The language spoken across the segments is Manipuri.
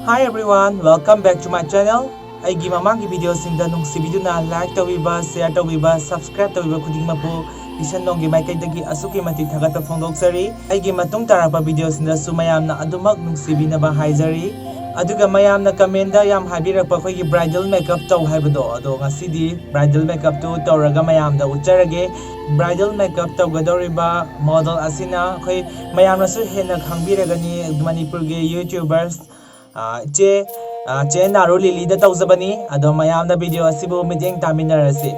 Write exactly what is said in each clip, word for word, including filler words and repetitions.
Hi everyone, welcome back to my channel. ꯑꯩꯒꯤ ꯃꯃꯥꯡꯒꯤ ꯚꯤꯗꯤꯑꯣꯁꯤꯡꯗ ꯅꯨꯡꯁꯤꯕꯤꯗꯨꯅ ꯂꯥꯏꯛ ꯇꯧꯕꯤꯕ, ꯁꯤꯌꯔ ꯇꯧꯕꯤꯕ, ꯁꯕꯁꯀ꯭ꯔꯥꯏꯕ ꯇꯧꯕꯤꯕ ꯈꯨꯗꯤꯡꯃꯛꯄꯨ ꯏꯁꯟ ꯅꯣꯡꯒꯤ ꯃꯥꯏꯀꯩꯗꯒꯤ ꯑꯁꯨꯛꯀꯤ ꯃꯇꯤꯛ ꯊꯥꯒꯠꯄ ꯐꯣꯡꯗꯣꯛꯆꯔꯤ꯫ ꯑꯩꯒꯤ ꯃꯇꯨꯡ ꯇꯥꯔꯛꯄ ꯚꯤꯗꯤꯑꯣꯁꯤꯡꯗꯁꯨ ꯃꯌꯥꯝꯅ ꯑꯗꯨꯃꯛ ꯅꯨꯡꯁꯤꯕꯤꯅꯕ ꯍꯥꯏꯖꯔꯤ꯫ ꯑꯗꯨꯒ ꯃꯌꯥꯝꯅ ꯀꯃꯦꯟꯗ ꯌꯥꯝ ꯍꯥꯏꯕꯤꯔꯛꯄ ꯑꯩꯈꯣꯏꯒꯤ ꯕ꯭ꯔꯥꯏꯗꯜ ꯃꯦꯀꯞ ꯇꯧ ꯍꯥꯏꯕꯗꯣ, ꯑꯗꯣ ꯉꯁꯤꯗꯤ ꯕ꯭ꯔꯥꯏꯗꯜ ꯃꯦꯀꯞꯇꯨ ꯇꯧꯔꯒ ꯃꯌꯥꯝꯗ ꯎꯠꯆꯔꯒꯦ꯫ ꯕ꯭ꯔꯥꯏꯗꯜ ꯃꯦꯀꯞ ꯇꯧꯒꯗꯧꯔꯤꯕ ꯃꯣꯗꯦꯜ ꯑꯁꯤꯅ ꯑꯩꯈꯣꯏ ꯃꯌꯥꯝꯅꯁꯨ ꯍꯦꯟꯅ ꯈꯪꯕꯤꯔꯒꯅꯤ, ꯃꯅꯤꯄꯨꯔꯒꯤ ꯌꯨꯇ꯭ꯌꯨꯕꯔꯁ ꯑ, ꯏꯆꯦ, ꯑ, ꯆꯦ ꯅꯥꯔꯨ ꯂꯤꯂꯤꯗ ꯇꯧꯖꯕꯅꯤ꯫ ꯑꯗꯣ ꯃꯌꯥꯝꯅ ꯚꯤꯗꯤꯑꯣ ꯑꯁꯤꯕꯨ ꯃꯤꯠꯌꯦꯡ ꯇꯥꯃꯤꯟꯅꯔꯁꯤ꯫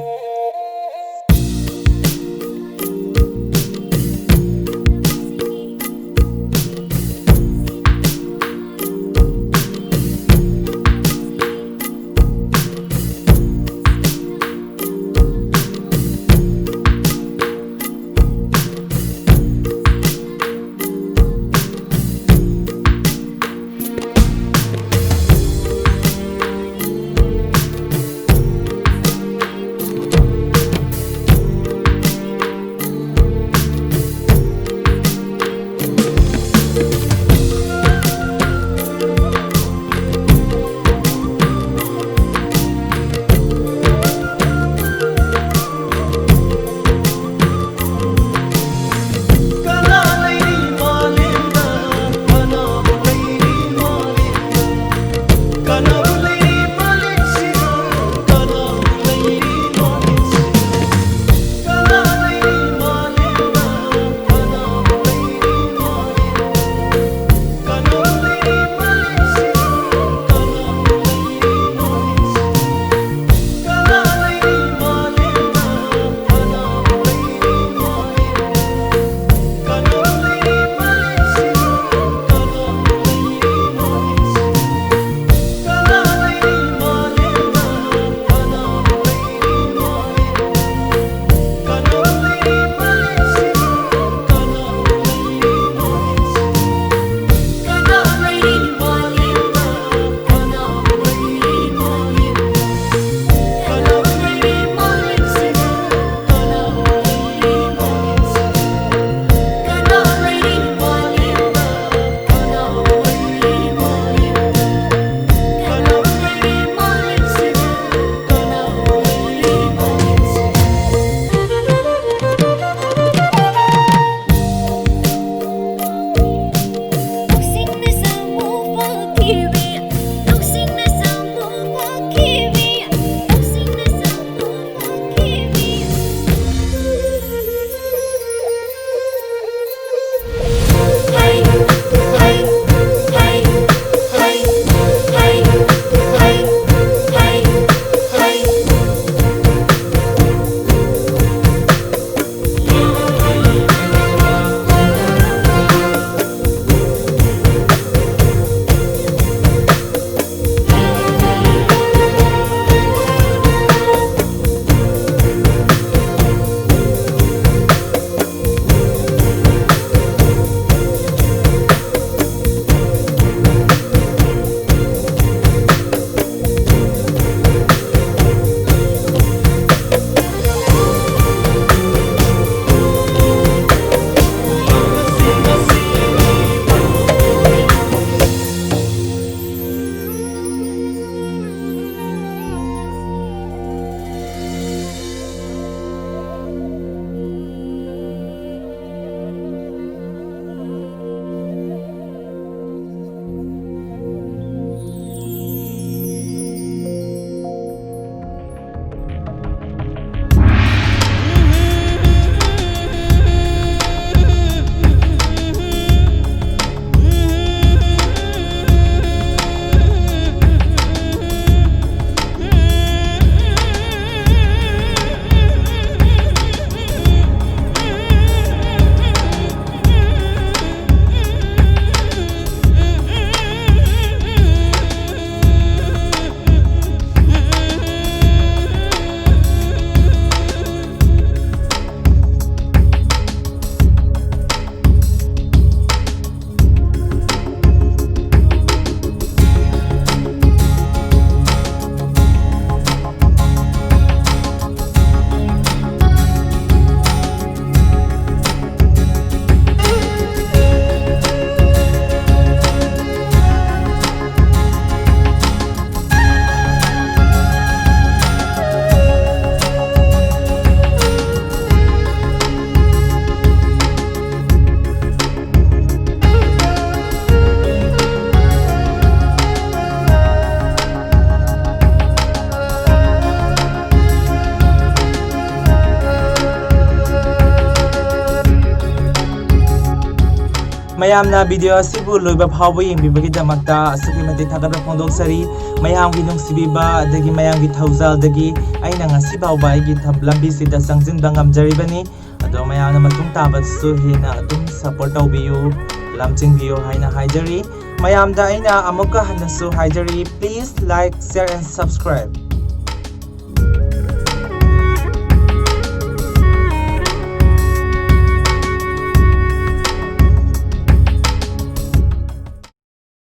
ꯃꯌꯥꯝꯅ video ꯑꯁꯤꯕꯨ ꯂꯣꯏꯕ ꯐꯥꯎꯕ ꯌꯦꯡꯕꯤꯕꯒꯤꯗꯃꯛꯇ ꯑꯁꯨꯛꯀꯤ ꯃꯇꯤꯛ ꯊꯥꯒꯠꯄ ꯐꯣꯡꯗꯣꯛꯆꯔꯤ꯫ ꯃꯌꯥꯝꯒꯤ ꯅꯨꯡꯁꯤꯕꯤꯕ ꯑꯗꯒꯤ ꯃꯌꯥꯝꯒꯤ ꯊꯧꯖꯥꯜꯗꯒꯤ ꯑꯩꯅ ꯉꯁꯤ ꯐꯥꯎꯕ ꯑꯩꯒꯤ ꯊꯝ-, ꯂꯝꯕꯤꯁꯤꯗ ꯆꯪꯁꯤꯟꯕ ꯉꯝꯖꯔꯤꯕꯅꯤ꯫ ꯑꯗꯣ ꯃꯌꯥꯝꯅ ꯃꯇꯨꯡ ꯇꯥꯕꯗꯁꯨ ꯍꯦꯟꯅ ꯑꯗꯨꯝ support ꯇꯧꯕꯤꯌꯨ, ꯂꯝꯖꯤꯡꯕꯤꯌꯨ ꯍꯥꯏꯅ ꯍꯥꯏꯖꯔꯤ꯫ ꯃꯌꯥꯝꯗ ꯑꯩꯅ ꯑꯃꯨꯛꯀ ꯍꯟꯅꯁꯨ ꯍꯥꯏꯖꯔꯤ, please like, share and subscribe꯫